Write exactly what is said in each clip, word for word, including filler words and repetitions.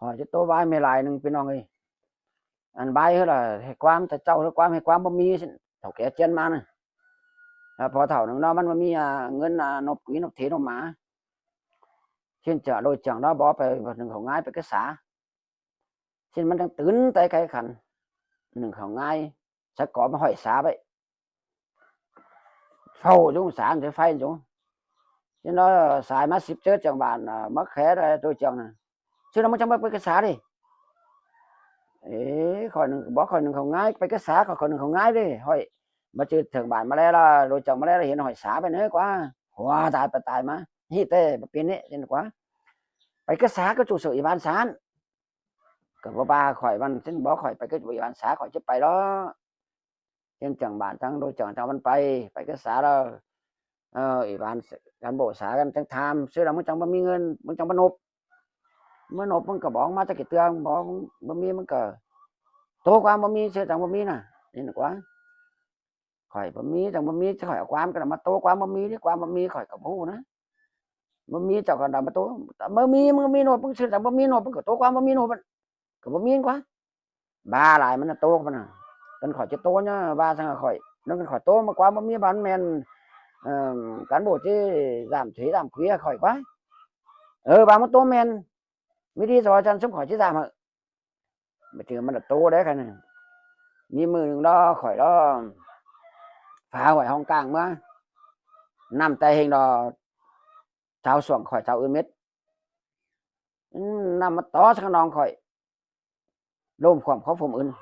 Khỏi ꞌchí ꞌtố ꞌvái ꞌmí lai ꞌnưng ꞌpi ꞌnọng ơi. Ăn ꞌvái ꞌhứ là hê ꞌquám, ꞌchớ ꞌchạu ꞌhứ ꞌquám hê ꞌquám báu ꞌmí ꞌsịn, thảu ké ꞌchiến ꞌmá ꞌnớ. Ờ, ꞌpo thảu ꞌnưng ꞌnọ ꞌmắn báu ꞌmí, à, ꞌngớn, à, ꞌnộp quí ꞌnộp thế ꞌnộp ꞌmá. ꞌSịn ꞌchớ ꞌlội chắng ꞌnọ bók pay ꞌnưng khảu ꞌngai pay ꞌcứ sa. ꞌSịn ꞌmắn chắng tứn té ꞌkháy khăn ꞌnưng khảu ꞌngai, sắc có ꞌmá khỏi sa ꞌvạy. Phảu dú sa ꞌnị ꞌphái dú. ꞌSịn ꞌnọ sai ꞌmá síp ꞌchớ chắng bản, à, ꞌmá khé ꞌlội chắng ꞌnạ. ꞌSứ ꞌnọ ꞌmắn chắng ꞌmá pay ꞌcứ sa đi. Ê, khỏi ꞌnưng, bók khỏi ꞌnưng khảu ꞌngai pay ꞌcứ sa, khỏi, khỏi ꞌnưng khảu ꞌngai đi. Khỏi ꞌmá ꞌchư thưởng bản ꞌmá ꞌlé ꞌlạ, ꞌlội chắng ꞌmá ꞌlé ꞌlạ, hên khỏi sa ꞌvạy ꞌnớ ꞌquá. Hua tai pay tai ꞌmá. Hí té báu piến ꞌnị, ꞌsịn ꞌquá. Pay ꞌcứ sa ꞌcọ ꞌchu sửa ꞌi ꞌván sa. ꞌCọ báu ꞌva khỏi ꞌvắn ꞌsịn, bók khỏi pay ꞌcứ ꞌi ꞌván sa, khỏi ꞌchí pay ꞌló. ꞌChiến chắng bản chắng ꞌlội chắng chắng ꞌvắn pay, pay ꞌcứ sa ꞌlạ. Ờ, ꞌi ꞌván cán bộ sa căn chắng tham, ꞌsứ ꞌnọ ꞌmắn chắng báu ꞌmí ꞌngớn, ꞌmắn chắng báu ꞌnộp. ꞌMắn ꞌnộp ꞌmắn ꞌcọ bók ꞌmá ꞌchớ kỉ ꞌtương, bók báu ꞌmí ꞌmắn ꞌcọ ꞌtố ꞌquám báu ꞌmí, ꞌsứ chắng báu ꞌmí ꞌnạ. ꞌNịn ꞌquá. Khỏi báu ꞌmí, chắng báu ꞌmí, ꞌchớ khỏi ꞌquám ꞌcọ ꞌmá ꞌtố ꞌquám báu ꞌmí, đi ꞌquám báu ꞌmí khỏi ꞌcọ báu ꞌhụ ꞌnớ. Báu ꞌmí ꞌchọ ꞌcọ đăm ꞌmá ꞌtố. Báu ꞌmí, ꞌmắn ꞌmí ꞌnộp, ꞌmắn ꞌsứ chắng báu ꞌmí ꞌnộp, ꞌmắn ꞌcọ ꞌtố ꞌquám báu ꞌmí ꞌnộp. ꞌCọ báu ꞌmí ꞌquá. Ba lai ꞌmắn ꞌtố ꞌquá ꞌnạ. Căn khỏi ꞌchí ꞌtố ꞌnớ, ba chắng khỏi. ꞌNăng căn khỏi ꞌtố ꞌmá ꞌquám báu ꞌmí ꞌvắn ꞌmen, ờ, cán bộ ꞌchí giảm thuế giảm quỹ khỏi ꞌquá. Ờ, ba ꞌmắn ꞌtố ꞌmen. ꞌMí đi so chăn ꞌsúm khỏi ꞌchí giảm hả. Báu ꞌchư ꞌmắn ꞌtố đé khăn. ꞌMí ꞌmự ꞌnưng ꞌló khỏi ꞌló phá hoại hong cang ꞌmứa. ꞌNặm té hên ꞌló chao suông khỏi chao ứn mết. ꞌNặm ꞌmá tó sắc ꞌnọng khỏi. ꞌLốm khuôm khók phôm ứn.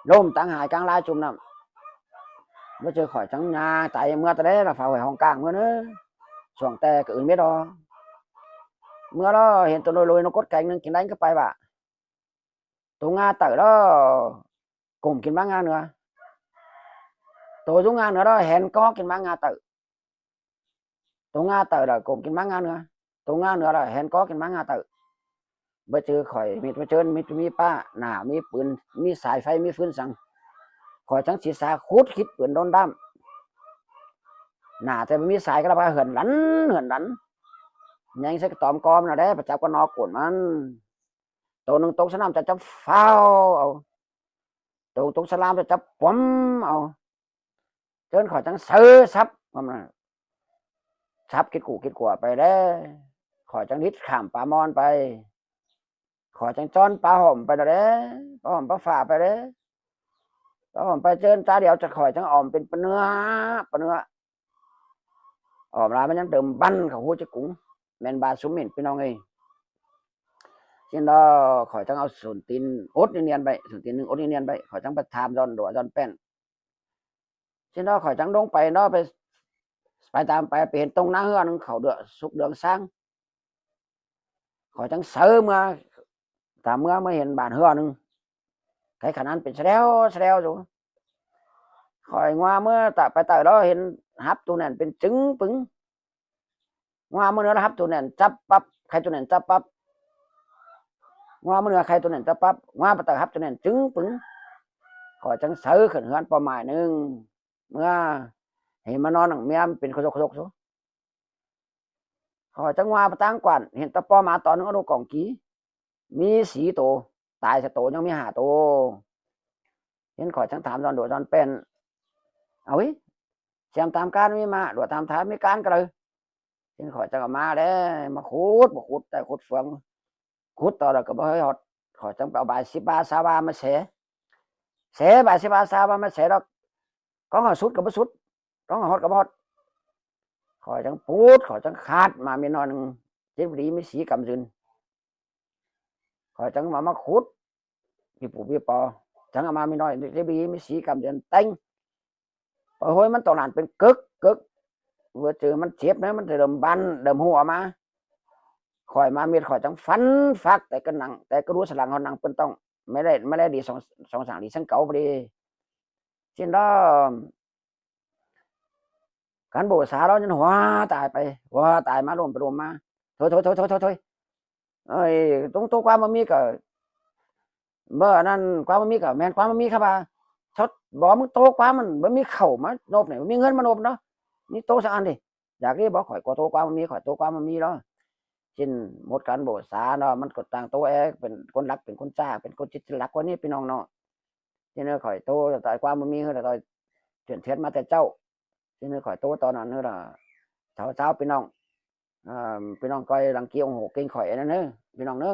ꞌLốm táng hải cang lai ꞌchum ꞌnặm. Báu ꞌchư khỏi chắng ꞌnhá tai ꞌmứa ta đé ꞌló phá hoại hong cang ꞌmứa ꞌnớ. Suông té ꞌcọ ứn mết ꞌló. ꞌMứa ꞌló hên tô ꞌlôi ꞌlôi ꞌnọ cốt kéng ꞌnưng kin đaư ꞌcọ pay bả. Tô ꞌnga tảu ꞌló cốm kin ꞌmá ꞌnga nưa. Tô dú ꞌnga nưa ꞌló hên có kin ꞌmá ꞌnga tảu. Tô ꞌnga tảu ꞌló cốm kin ꞌmá ꞌnga nưa. Tô ꞌnga nưa ꞌló hên có kin ꞌmá ꞌnga tảu. Báu ꞌchư khỏi ꞌmịt ꞌmá ꞌchớn, ꞌmịt ꞌmí ꞌpá, nả ꞌmí pưn, ꞌmí sai ꞌpháy, ꞌmí ꞌphứn săng. Khỏi chắng sí sa khút khít pưn đón đăm. Nả té ꞌmí sai ꞌcọ ꞌlạ ꞌva hươn lăn, hươn lăn. Nhéng ꞌsớ ꞌcọ tóm ꞌcóm ꞌnọ đé, pă chắp ꞌcọ ꞌnọ cốn ꞌmắn. Tô ꞌnưng tốc ꞌsớ ꞌnặm chắng chắp phao au. Tô ꞌnưng tốc ꞌsớ ꞌlam chắng chắp pom au. ꞌChớ khỏi chắng sáư sắp, sắp kít củ kít của pay đé. Khỏi chắng đít khảm pá mon pay. Khỏi chắng ꞌchọn pá hỏm pay đé. Pá hỏm pá phả pay đé. Pá hỏm pay ꞌchớ ꞌchá điêu chắng khỏi chắng ỏm pên pơnưa, pơnưa. Ỏm lai ꞌmắn chắng đơm băn khảu ꞌhụ ꞌchí cúng. ꞌMen ba sú mên ꞌpi ꞌnọng ơi. ꞌChớ ꞌnọ khỏi chắng au sủn tin ốt ꞌnị ꞌniên pay, sủn tin ꞌnưng ốt ꞌnị ꞌniên pay, khỏi chắng pay tham ꞌdọn đua ꞌdọn ꞌpẹn. ꞌChớ ꞌnọ khỏi chắng ꞌlống pay ꞌnọ pay, pay tam pay, pay hên tông ꞌná ꞌhứa ꞌnưng khảu đưa súc đường ꞌsáng. Khỏi chắng sáư ꞌmứa, tam ꞌmứa ꞌmá hên bản ꞌhứa ꞌnưng. Khay khả năng pên sa ꞌlẹo, sa ꞌlẹo dú. Khỏi ꞌngoa ꞌmứa ta pay tảu ꞌló hên hắp tu nẻn pên chứng pứng. ꞌNgoa ꞌmứa ꞌnưa ꞌló hắp tu nẻn chắp pắp, khay tu nẻn chắp pắp. ꞌNgoa ꞌmứa ꞌnưa khay tu nẻn chắp pắp, ꞌngoa pay tảu hắp tu nẻn chứng pứng. Khỏi chắng sáư khửn ꞌhướn ꞌpo mai ꞌnưng. ꞌMứa hên ꞌmá ꞌnón nẳng ꞌmía pên khô sộc khô sộc dú. Khỏi chắng ꞌngoa pay ꞌtáng quản, hên ta ꞌpo ma tó ꞌnưng au đu cỏng kí. ꞌMí sí tô, tai sa tô, ꞌnhắng ꞌmí hả tô. Hên khỏi chắng tham ꞌdọn đua ꞌdọn ꞌpẹn. Au ꞌhí, ꞌsém tam cán ꞌmí ꞌmá, đua tam tham ꞌmí cán ꞌcọ đaư. Hên khỏi chắng au ꞌmá đé, ꞌmá khút, ꞌmá khút, tai khút phướng. Khút tó đaư ꞌcọ báu ꞌhới ꞌhọt. Khỏi chắng pay au bài síp ba sa ba ꞌmá sé. Sé bài síp ba sa ba ꞌmá sé ꞌló. Cóng hảư sút ꞌcọ báu sút. Cóng hảư ꞌhọt ꞌcọ báu ꞌhọt. Khỏi chắng pút, khỏi chắng khát ꞌmá ꞌmí ꞌnọi ꞌnưng. Chếp đi ꞌmí sí căm dưn. Khỏi chắng ꞌmá ꞌmá khút. Phi pú phi po. Chắng ꞌmá ꞌmí ꞌnọi chếp đi ꞌmí sí căm dưn ꞌtếng. Pay ꞌhối ꞌmắn tỏng nản pên cớc, cớc. ꞌViạk ꞌchư ꞌmắn chếp ꞌnớ, ꞌmắn đơm băn, đơm ꞌhụ ꞌmá. Khỏi ꞌmá ꞌmệt khỏi chắng phắn phác té ꞌcọ nẳng, té ꞌcọ đu sa lăng ꞌhọt nẳng pên tỏng. ꞌMá đảy, ꞌmá đảy đi song, song sảng đi săng cáu pơ đi. ꞌChớ ꞌnọ cán bộ sa ꞌló ꞌnhắng hua tai pay, hua tai ꞌmá ꞌlốm pay ꞌlốm ꞌmá. Thôi, thôi, thôi, thôi, thôi, thôi. Ơi, ꞌtố, ꞌtố ꞌquám báu ꞌmí ꞌcọ, báu ꞌnặn ꞌquám báu ꞌmí ꞌcọ, ꞌmen ꞌquám báu ꞌmí khắp a. Chót bók ꞌmứng ꞌtố ꞌquám ꞌmắn, báu ꞌmí khảu ꞌmá ꞌnộp ꞌnị, báu ꞌmí ꞌngớn ꞌmá ꞌnộp ꞌnớ. ꞌMí ꞌtố sa ăn đi. Dák đi bók khỏi ꞌcọ ꞌtố ꞌquám báu ꞌmí, khỏi ꞌtố ꞌquám báu ꞌmí ꞌló. ꞌChịn mốt cán bộ xã ꞌnọ ꞌmắn ꞌcọ ꞌtáng ꞌtố é pên ꞌcốn lắc, pên ꞌcốn ꞌchá, pên ꞌcốn ꞌchí lắc ꞌquá ꞌnị ꞌpi ꞌnọng ꞌnọ. ꞌChịn ꞌnớ khỏi ꞌtố ꞌtoi ꞌquám ꞌmí ꞌhứ ꞌtoi chuyển thiệt ꞌmá té ꞌchạu. ꞌChịn ꞌnớ khỏi ꞌtố ꞌtoi ꞌnặn ꞌnớ lỏ thảu tháo ꞌpi ꞌnọng, ꞌpi ꞌnọng ꞌcoi lăng ký ủng hộ kênh khỏi ꞌnớ ꞌpi ꞌnọng ꞌnớ.